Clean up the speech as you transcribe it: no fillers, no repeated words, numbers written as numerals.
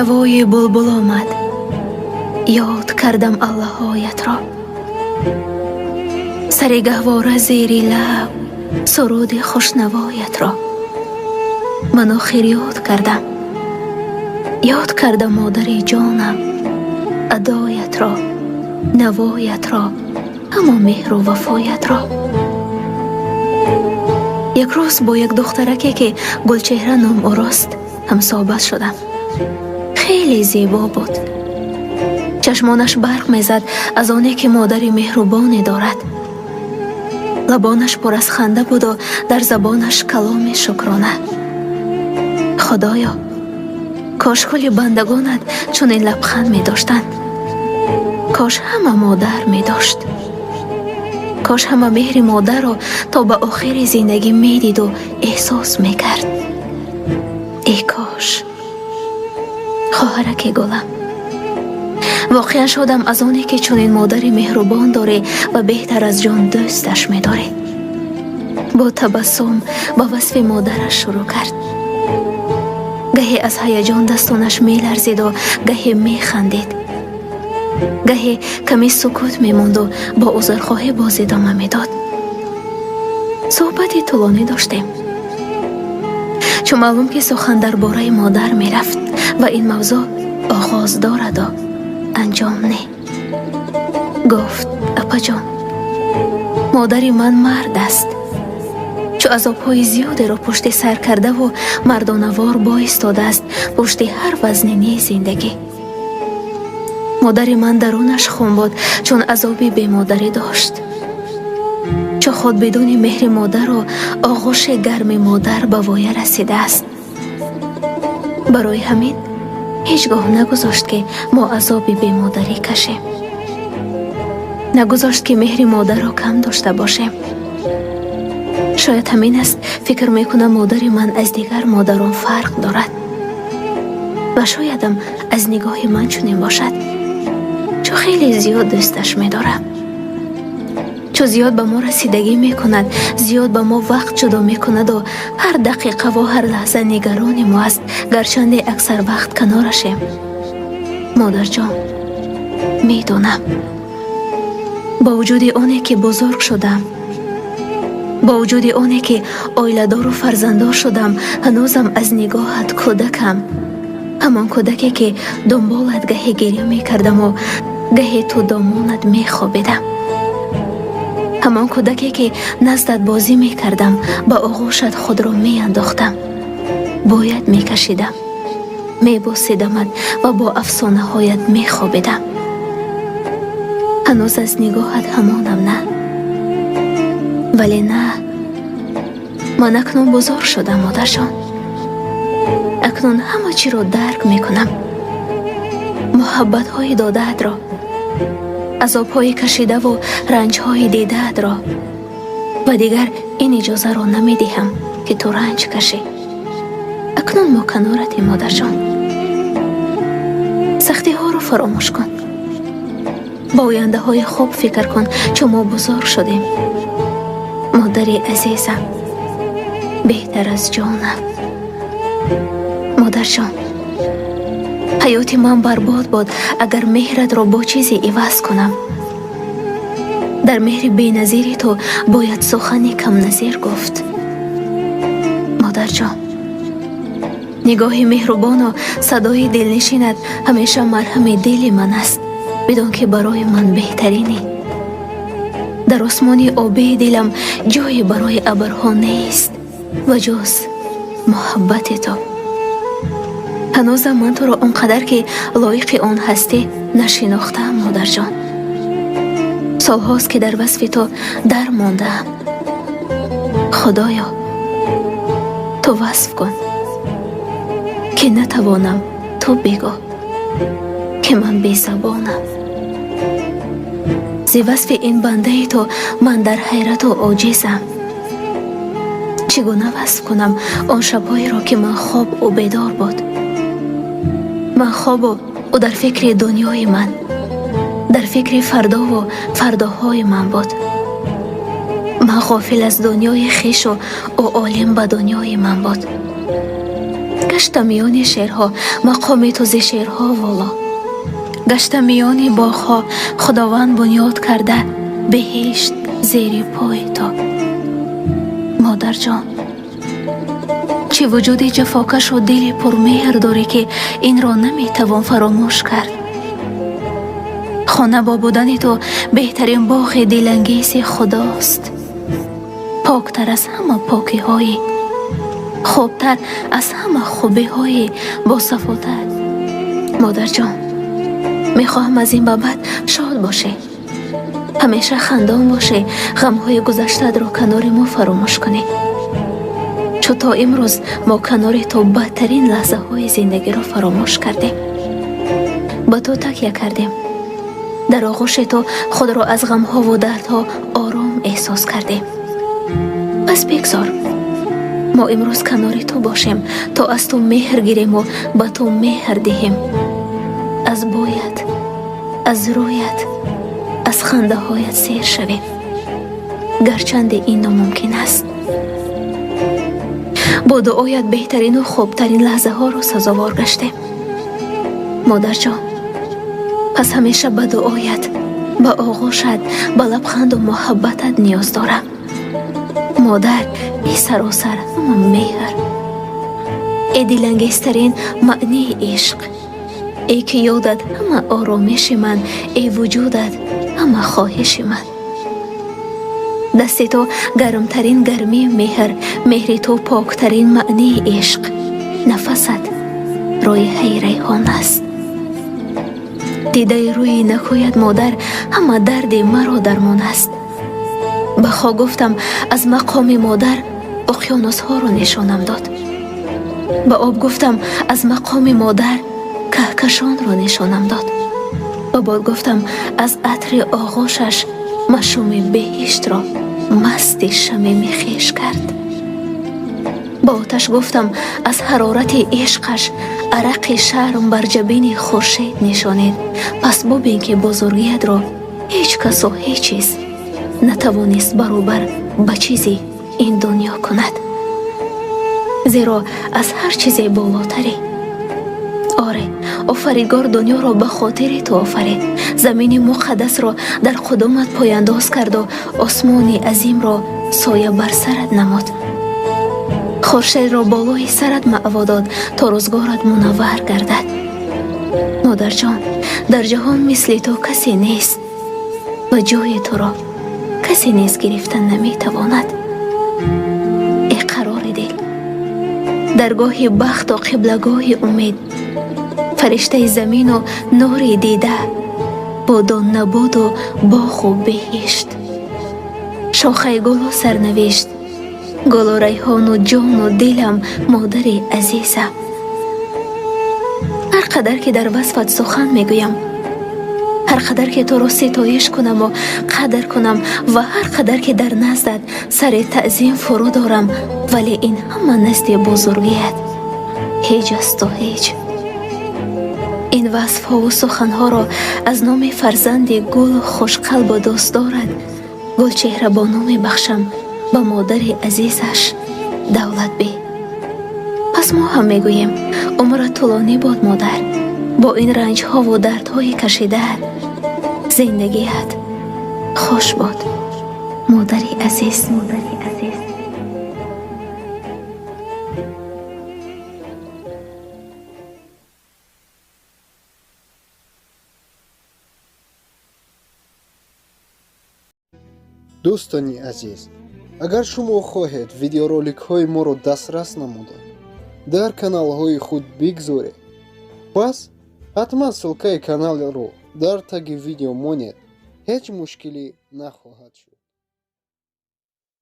Навои булбул омад, ёд кардам аллаҳоятро. Сари гаҳвора зери лаб суруди хушнавоятро. Ман охир ёд кардам, ёд кардам, модари ҷонам, адоятро, навоятро, ҳамо меҳру вафоятро. Як рӯз бо як духтараке, ки Гулчеҳра ном ӯрост, ҳамсоҳбат шудам. Хеле зебо буд. Чашмонаш барқ мезад аз оне, ки модари меҳрубоне дорад. Лабонаш пур аз ханда буду дар забонаш каломи шукрона. Худоё, кош кулли бандагонат чунин лабханд медоштанд. Кош ҳама модар медошт. Кош ҳама меҳри модарро то ба охири зиндагӣ медиду эҳсос мекард. Эй кош! Хоҳараки гулам, воқеан шодам аз оне, ки чунин модари меҳрубон дорӣ ва беҳтар аз ҷон дӯсташ медорӣ. Бо табассум ба васфи модараш шурӯъ кард. Гаҳе аз ҳаяҷон дастонаш меларзиду гаҳе механдид, гаҳе каме сукут мемонду бо узрхоҳӣ боз идома медод. Суҳбати тӯлонӣ доштем. Чун маълум, ки сухан дар бораи модар мерафт ва ин мавзӯъ оғоз дораду анҷом не. Гуфт: «Апаҷон, модари ман мард аст, чу азобҳои зиёдеро пушти сар кардаву мардонавор боистодааст пушти ҳар вазнинии зиндагӣ. Модари ман дарунаш хун буд, чун азоби бемодарӣ дошт, чу худ бидуни меҳри модару оғӯши гарми модар ба воя расидааст. Барои ҳамин ҳеҷ гоҳ нагузошт, ки мо азоби бемодарӣ кашем, нагузошт, ки меҳри модарро кам дошта бошем. Шояд ҳамин аст, фикр мекунам, модари ман аз дигар модарон фарқ дорад ва шоядам аз нигоҳи ман чунин бошад, чун хеле зиёд дӯсташ медорам, чун зиёд ба мо расидагӣ мекунад, зиёд ба мо вақт ҷудо мекунаду ҳар дақиқаву ҳар лаҳза нигарони мо аст, гарчанде аксар вақт канорашем. Модарҷон, медонам, бо вуҷуди оне ки бузург шудам, бо вуҷуди оне ки оиладору фарзанддор шудам, ҳанӯзам аз нигоҳат кӯдакам, ҳамон кӯдаке, ки дунболат гаҳе гиря мекардаму гаҳе ту домонат мехобидам, ҳамон кӯдаке, ки наздат бозӣ мекардам, ба оғӯшат худро меандохтам, бояд мекашидам, мебосидамат ва бо афсонаҳоят мехобидам. Ҳанӯз аз нигоҳат ҳамонам, на? Вале на, ман акнун бузург шудам, модарҷон. Акнун ҳама чиро дарк мекунам: муҳаббатҳои додаатро, азобҳои кашидаву ранҷҳои дидаатро, ва дигар ин иҷозаро намедиҳам, ки ту ранҷ кашӣ. Акнун мо каноратем, модарҷон. Сахтиҳоро фаромӯш кун, ба ояндаҳои хуб фикр кун, чун мо бузург шудем. Модари азизам, беҳтар аз ҷонам, модарҷон, ҳаёти ман барбод бод, агар меҳратро бо чизе иваз кунам. Дар меҳри беназири ту бояд сухани камназир гуфт. Модарҷон, нигоҳи меҳрубону садои дилнишинат ҳамеша марҳами дили ман аст. Бидон, ки барои ман беҳтаринӣ. Дар осмони обии дилам ҷое барои абрҳо нест ва ҷуз муҳаббати ту. Ҳанӯзам ман туро он қадар, ки лоиқи он ҳастӣ, нашинохтаам, модарҷон. Солҳост, ки дар васфи ту дар мондаам. Худоё, ту васф кун, ки натавонам, ту бигӯ, ки ман бесабонам. Зи васфи ин бандаи ту ман дар ҳайрату оҷизам. Чӣ гуна васф кунам он шабҳоеро, ки ман хоб, ӯ бедор буд, ман хобу ӯ дар фикри дунёи ман, дар фикри фардову фардоҳои ман буд. Ман ғофил аз дунёи хешу ӯ олим ба дунёи ман буд. Гашта миёни шерҳо, мақоми ту зи шерҳо воло. Гашта миёни боғҳо, Худованд бунёд карда беҳишт зери пои ту. Модарҷон, чӣ вуҷуди ҷафокашу дили пурмеҳр дорӣ, ки инро наметавон фаромӯш кард. Хона бо будани ту беҳтарин боғи дилангези Худост. Поктар аз ҳама покиҳои, хубтар аз ҳама хубиҳои, босафотар. Модарҷон, мехоҳам аз ин ба баъд шод бошӣ, ҳамеша хандон бошӣ, ғамҳои гузаштаатро канори мо фаромӯш кунӣ. Чу то имрӯз мо канори ту бадтарин лаҳзаҳои зиндагиро фаромӯш кардем, ба ту такя кардем, дар оғӯши ту худро аз ғамҳову дардҳо ором эҳсос кардем. Пас бигзор мо имрӯз канори ту бошем, то аз ту меҳр гирему ба ту меҳр диҳем. Аз бӯят, аз рӯят, аз хандаҳоят сер шавем, гарчанде ин номумкин аст. Бо дуоят беҳтарину хубтарин лаҳзаҳоро сазовор гаштем. Модарҷон, пас ҳамеша ба дуоят, ба оғӯшат, ба лабханду муҳаббатат ниёз дорам. Модар, эй саросар ҳама меҳр, эй дилангезтарин маънии ишқ, эй ки ёдат ҳама оромиши ман, эй вуҷудат ҳама хоҳиши ман. Дасти ту гармтарин гармии меҳр, меҳри ту поктарин маънии ишқ, нафасат роиҳаи райҳон аст. Дидаи рӯи накӯяд, модар, ҳама дарди маро дармон аст. Ба хок гуфтам, аз мақоми модар уқёнусҳоро нишонам дод. Ба об гуфтам, аз мақоми модар каҳкашонро нишонам дод. Ба бод гуфтам, аз атри оғӯшаш машуми беҳиштро масти шамими хеш кард. Ба оташ гуфтам, аз ҳарорати ишқаш арақи шарм бар ҷабини хуршед нишонед. Пас бубин, ки бузургиятро ҳеҷ касу ҳеҷ чиз натавонист баробар ба чизи ин дунё кунад, зеро аз ҳар чизе болотарӣ. Оре, Офаридгор дунёро ба хотири ту офарид, замини муқаддасро дар қудумат пояндоз карду осмони азимро соя бар сарат намуд, хуршедро болои сарат маъво дод, то рӯзгорат мунаввар гардад. Модарҷон, дар ҷаҳон мисли ту касе нест ва ҷои туро касе низ гирифта наметавонад. Э қарори дил, даргоҳи бахту қиблагоҳи умед, фариштаи замину нури дида, буду набуду боғу беҳишт, шохаи гулу сарнавишт, гулу райҳону ҷону дилам, модари азизам. Ҳар қадар ки дар васфат сухан мегӯям, ҳар қадар ки туро ситоиш кунаму қадр кунам ва ҳар қадар ки дар наздат сари таъзим фурӯ дорам, вале ин ҳама назди бузургият ҳеҷ асту ҳеҷ. Ин васфҳову суханҳоро аз номи фарзанди гулу хушқалбу дӯстдорад Гулчеҳрабону мебахшам ба модари азизаш Давлатбӣ. Пас мо ҳам мегӯем: умрат тӯлонӣ бод, модар, бо ин ранҷҳову дардҳои кашидаат. Зиндагият хуш бод, модари азиз. Модари азиз. Дӯстони азиз, агар шумо хоҳед видеороликҳои моро дастрас намуда дар каналҳои худ бигзоред, пас ҳатман ссылкаи каналро дар таги видео монед, ҳеҷ мушкилӣ нахоҳад шуд.